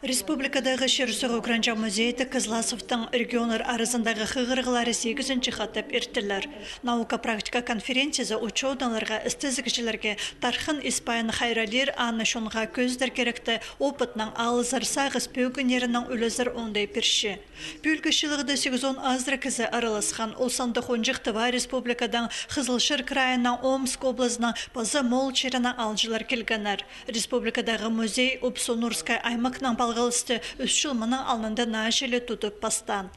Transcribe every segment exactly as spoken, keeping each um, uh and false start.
Республикадағы чир-суғ ӱгренҷең музейде Кызласовтың регионнар аразындағы хығырығлары сигізінҷі хатап иртілер. Наука-практика конференциязы учёныйларға, істезігҷілерге тархын испайын хайраллир, аны чонға кӧзідер киректі, опытнаң алызар, сағыс пӧгіннерінең ӱлезер оңдай пирче. Пӱӱл кізілерде сигізон азыра кізі араласхан. Ол санда хонҷых Тыва Республикадаң, Хызылчар крайынаң, Омск облазынаң паза Мол чирінең аалҷылар килгеннер. Республикадағы музей Обсонурскай аймахнаң палғалысты ӱс чыл мының алнында наа чіли тудып пастаан.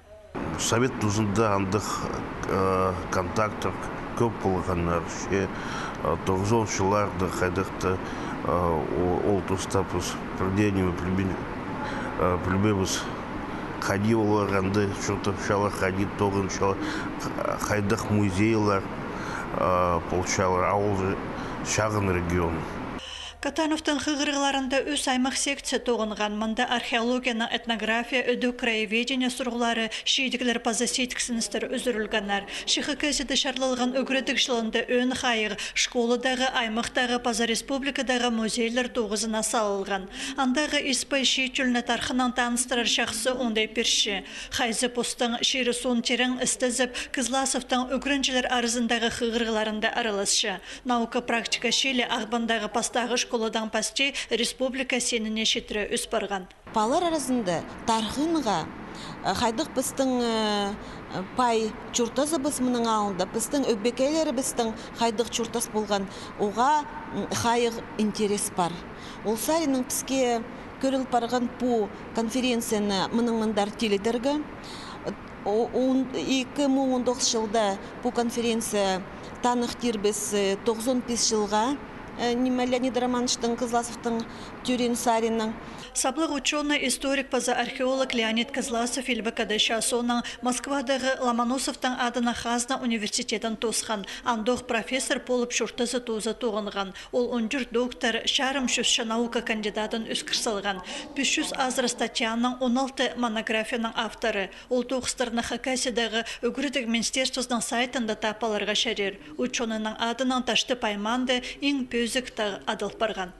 Совет тузында андағ, э, контактар кӧп полғаннар. Че, э, тоғызон чылларда хайдағ-да, э, о-, ол туста піс пірдее ниме пілбин-, э, пілбеебіс. Хайди олар анда чуртапчалар, хайди тоғынчалар, хайдағ музейлер, э, полчалар, а ол чағын регион. Катановтың хығырығларында ӱс аймах секция тоғынған. Мында археологиянаң этнография, ідӧк краеведение сурығлары, чидіглер паза сидіксіністер ӱзӱрілгеннер. Че Хакасияда чарлалған ӱгредіг чылында ӧӧн хайығ школадағы, аймахтағы паза республикадағы музейлер тоғызына салылған. Андағы испай чиит чӧлні тархыннаң таныстырар чахсы оңдай пирче. Хайзы постың чирі-суун тирең істезіп, Кызласовтың ӱгренҷілер аразындағы хығырығларында араласча. Наука-практика чиилі Ағбандағы пастағы школадаң пасти республика синіне читіре ӧс парған. Палалар аразында тархынға, э, хайдағ пістің, э, пай чуртазыбыс мының алнында, пістің ӧбекейлерібістің хайдағ чуртас полған, оға, м, хайығ интерес пар. Ол саринаң піске кӧріл парған пу конференцияны мының мындар тилідерге. О-, он, ікі муң он тоғыс чылда пу конференция таныхтирбіс, э, тоғызон пис чылға, э, ниме, Леонид Романовичтің Кызласовтың тӧреен саринаң. Саблығ учёный, историк паза археолог Леонид Кызласов Илбек Ада чаа соонаң Москвадағы Ломоносовтың адынаң хазна университедін тоосхан, андох профессор полып чуртазы тооза тоғынған. Ол он тӧрт доктор, чарым чӱс чаа наука кандидатын ӧскір салған, пис чӱс азыра статьяның, он алты монографияның авторы. Ол тоғыстарны Хакасиядағы ӱгредіг министерствозының сайтында таап аларға чарир. Учёныйның адынаң Таштып аймаанда иң пӧзік тағ адал парған.